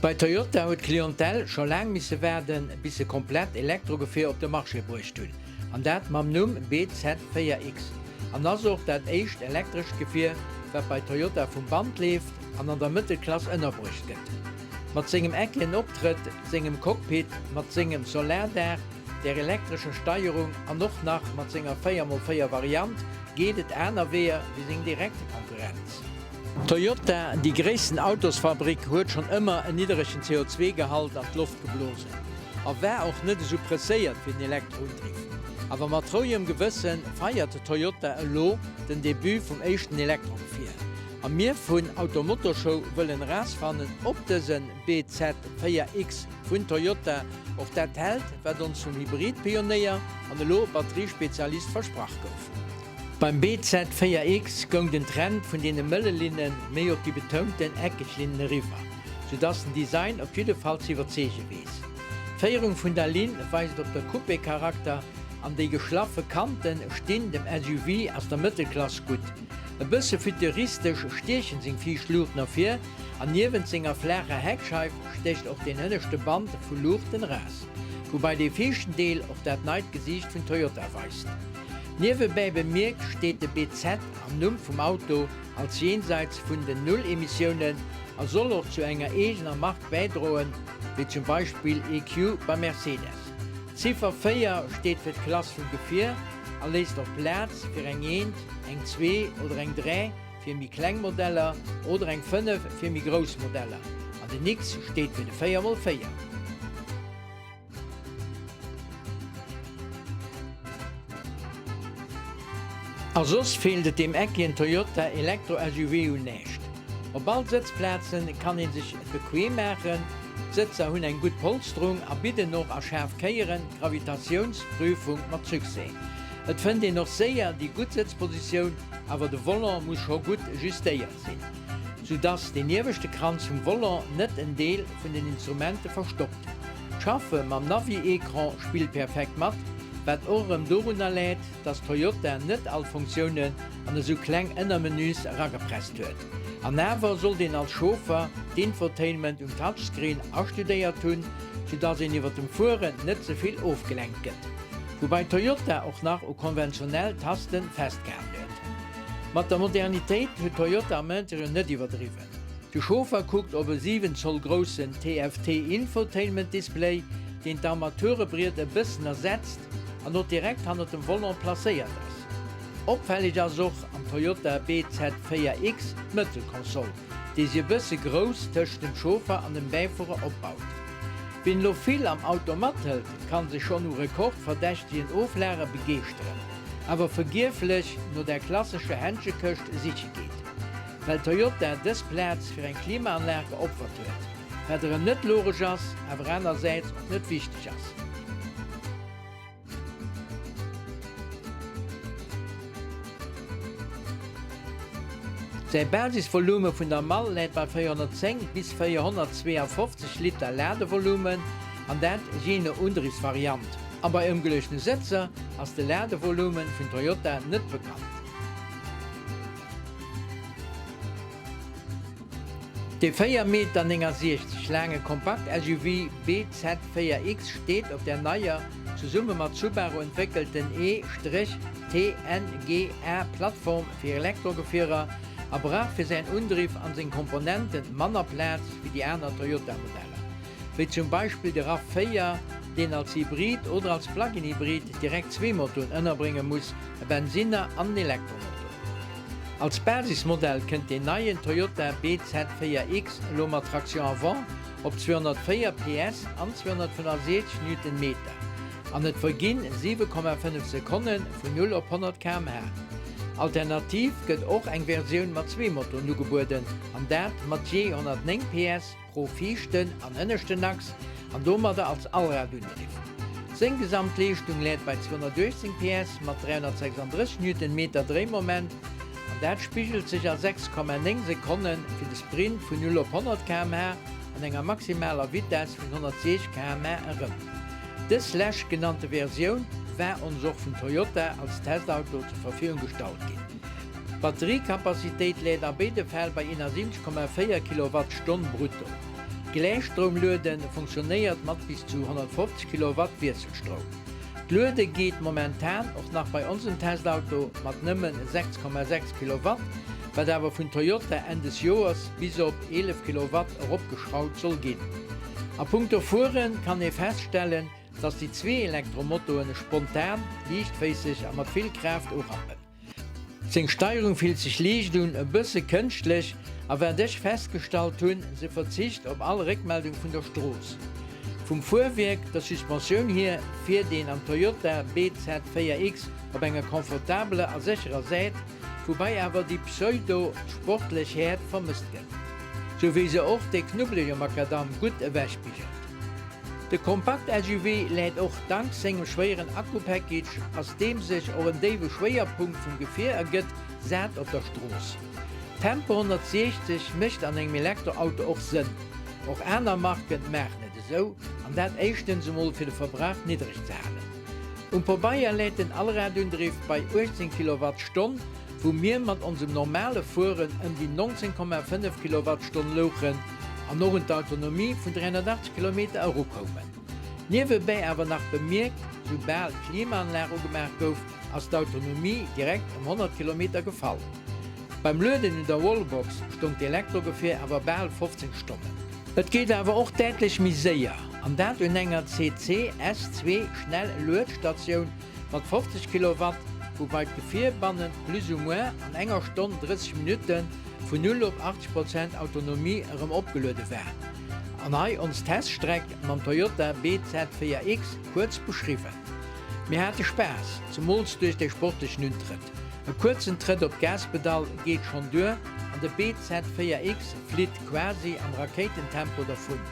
Bei Toyota huet d'Clientèle scho laang misse waarden, bis se komplett Elektrogefier op de Marché bruecht hunn, an dat mam Numm bZ4X, an ass och dat éischt elektrescht Gefier, wat bei Toyota vum Band leeft an an der Mëttelklass ënnerbruecht gëtt. Mat sengem eckegen Optrëtt, sengem Cockpit, mat sengem Solardaach, der elektrescher Steierung an och nach mat senger 4 x 4 Variant geet et aner Weeër wéi seng direkt Konkurrenz. Toyota, déi gréissten Autosfabrik, huet schonn ëmmer en nidderegen CO2-Gehalt an d'Loft geblosen a war och net esou presséiert fir den Elektroundriff. Awer mat rouegem Gewësse feiert Toyota elo den Debut vum éischten Elektrogefier. A mir vun Automotorshow wëllen erausfannen, ob dëse BZ4X vun Toyota och dat hält, wat ons vum Hybrid-Pionéier an elo Batteriespezialist versprach gouf. Beim BZ 4 X goung den Trend vun deene mëlle Linne méi op déi betounten eckeg Linnen eriwwer, sou dass den Design op jidde Fall ze iwwerzeege weess. D'Féierung vun der Linn weist op der Coupé-Charakter an déi geschlaffe Kante stinn dem SUV aus der Mëttelklass gutt. E bësse futuristesch stiechen seng viischt Luuchten ervir an niewent senger flaacher Heckscheif stécht och deen hënneschte Band vu Luuchten eraus, woubei dee viischten Deel och dat neit Gesiicht vun Toyota weist. Niewebäi bemierkt steet de BZ am Numm vum Auto als jenseits vun den Null-Emissiounen a soll och zu enger eegener Mark bäidroen, wéi zum Beispill EQ bei Mercedes. D'Ziffer 4 steet fir d'Klass vum Gefier a léisst och Plaz fir eng Eent, eng Zwee oder eng Dräi fir méi kleng Modeller oder eng 5 fir méi grouss Modeller an den X steet fir de 4 mol 4. A soss feelt et deem eckegen Toyota Elektro-SUV un näischt. Op all Sëtzplazen kann ee sech et bequem maachen, d'Sëtzer hunn eng gutt Polsterung a bidden och a schaarf Kéieren d'Gravitatiounsprüfung mat Succès. Et fënnt een och séier déi gutt Sëtzpositioun, awer de Volant muss scho gutt justéiert sinn, sou dass deen ieweschte Kranz vum Volant net en Deel vun den Instrumente verstoppt. D'Schaffe mam Navi-Ecran spillt perfekt mat, wat och erëm dorunner läit, dass Toyota net all Funktiounen an esou kleng Ënnermenüs eragepresst huet. An awer sollt een als Chauffer d'Infotainment um Touchscreen astudéiert hunn, soudass een iwwer dem Fueren net ze vill ofgelenkt gëtt. Woubei Toyota och nach u konventionell Tasten festgehalen huet. Mat der Modernitéit huet Toyota am Interieur net iwwerdriwwen. De Chauffer kuckt op e 7 Zoll groussen TFT-Infotainment Display, deen d'Armaturebriet e bëssen ersetzt an och direkt hannert dem Volant placéiert ass. Opfälleg ass och am Toyota bZ4X d'Mëttelkonsol, déi si e bësse grouss tëscht dem Chauffer an dem Bäifuerer opbaut. Wien elo vill am Auto mathëlt, kann sech schonn u rekordverdächtegen Oflage begeeschteren, awer vergieflech no der klassescher Händschekëscht siche geet. Well Toyota dës Plaz fir eng Klimaanlag geopfert huet, wat erëm net logesch ass, awer anersäits och net wichteg ass. Säi Basisvolume vun der Mall läit bei 410 bis 452 Liter Ladevolumen, an dat jee no Undriwwsvariant. A bei ëmgeluechtene Sëtzer ass de Ladevolumen vun Toyota net bekannt. De 4 Meter 69 laange Kompakt-SUV bZ4X steet op der neier, zesumme mat Subaru entwéckelten E-TNGA-Plattform fir Elektrogefierer a brauch fir säin Undriff an seng Komponenten manner Plaz wéi déi aner Toyota-Modeller, wéi zum Beispill de Rav 4, deen als Hybrid oder als Plug-in-Hybrid direkt zwee Motoren ënnerbrénge muss. e Bensinner an en Elektromotor. Als Basismodell kënnt deen neien Toyota bZ4X elo mat Traction avant op 204 PS an 265 Newtonmeter an et verginn 7,5 Sekonne vun 0 op 100 km/h. Alternativ gëtt och eng Versioun mat zwee Motoren ugebueden an dat mat jee 109 PS. Pro viischten an ënneschten Achs an domadder als Allradundriff. Seng Gesamtleeschtung läit bei 218 PS mat 336 Newtonmeter Dréimoment an dat spigelt sech a 6,9 Sekonne fir de Sprint vun 0 op 100 km/h an enger maximaler Vitess vun 106 km/h erëm. Dës lescht genannte Versioun war ons och vun Toyota als Testauto zur Verfügung gestallt ginn. D'Batteriekapazitéit läit a béide Fäll bei 71,4 Kilowattstonn brutto. D'Gläichstroumluede funktionéiert mat bis zu 150 Kilowatt Wiesselstroum. D'Luede geet momentan och nach bei onsem Testauto mat nëmmen 6,6 Kilowatt, wat awer vun Toyota Enn des Joers bis op 11 Kilowatt eropgeschrauwt soll ginn. A punkto Fuere kann ee feststellen, dass déi zwee Elektromotoen spontan, liichtféisseg a mat vill Kraaft urappen. Seng Steierung fillt sech liicht un, e bësse kënschtlech, a wat ech festgestallt hunn, se verzicht op all Réckmeldung vun der Strooss. Vum Fuerwierk, der Suspensioun hier, fiert een am Toyota bZ4X op enger confortabeler a sécherer Säit, woubai awer déi pseudo-sportlech Häert vermësst gëtt. Sou wéi se och dee knubbelege Makadamm gutt ewechbigelt. De Kompakt-SUV läit och dank sengem schwéieren Akku-Package, ass deem sech och en déiwe Schwéierpunkt vum Gefier ergëtt, sat op der Strooss. Tempo 160 mécht an engem Elektroauto och Sënn. Och aner Marken maachen et esou, an dat éischtens emol fir de Verbrauch niddreg ze halen. Um Pabeier läit den Allradundriff bei 18 Kilowattstonn, wou mir mat onsem normale Fueren ëm déi 19,5 Kilowattstonn louchen an och un d'Autonomie vun 380 Kilometer erukoumen. Niewebäi awer nach bemierkt, soubal d'Klimaanlag ugemaach gouf, ass d'Autonomie direkt ëm 100 Kilometer gefall. Beim Lueden un der Wallbox stong d'Elektrogefier awer bal 15 Stonnen. Et geet awer och däitlech méi séier, an dat un enger CCS2 Schnell-Luedstatioun Mat 50 Kilowatt, woubai d'Gefier bannent plus ou moins an enger Stonn 30 Minutte vun 0 op 80 Prozent Autonomie erëm opgeluede war. An hei ons Teststreck mam Toyota bZ4X kuerz beschriwwen. Mir hate Spaass, zemools duerch dee sportlechen Untrëtt. E kuerzen Trëtt op d'Gaspedall geet schonn duer an de bZ4X flitt quasi am Rakéitentempo dervun.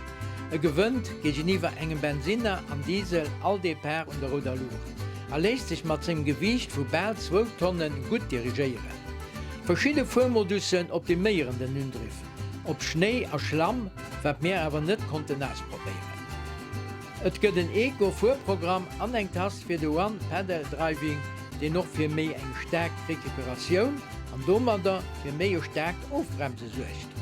E gewënnt géigeniwwer engem Bensinner an Diesel all Depart un der rouder Luucht a léisst sech mat sengem Gewiicht vu bal zwou Tonne gutt dirigéieren. Verschidde Fuermodussen optiméieren den Undriff op Schnéi a Schlamm, wat mir awer net konnten ausprobéieren. Et gëtt en Eco-Fuerprogramm an eng Tast fir de One-Pedal-Driving, deen och fir méi eng staark Recuperatioun an domadder fir méi e staarkt Ofbremse suergt.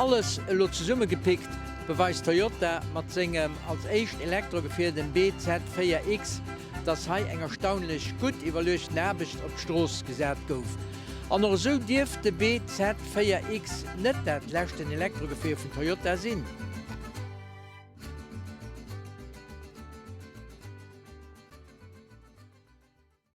Alles elo zesummegepickt, beweist Toyota mat sengem als éischt Elektrogefier, dem bZ4X, dass hei eng erstaunlech gutt iwwerluechten Aarbecht op d'Strooss gesat gouf. An och esou dierft de bZ4X net dat leschten Elektrogefier vun Toyota sinn.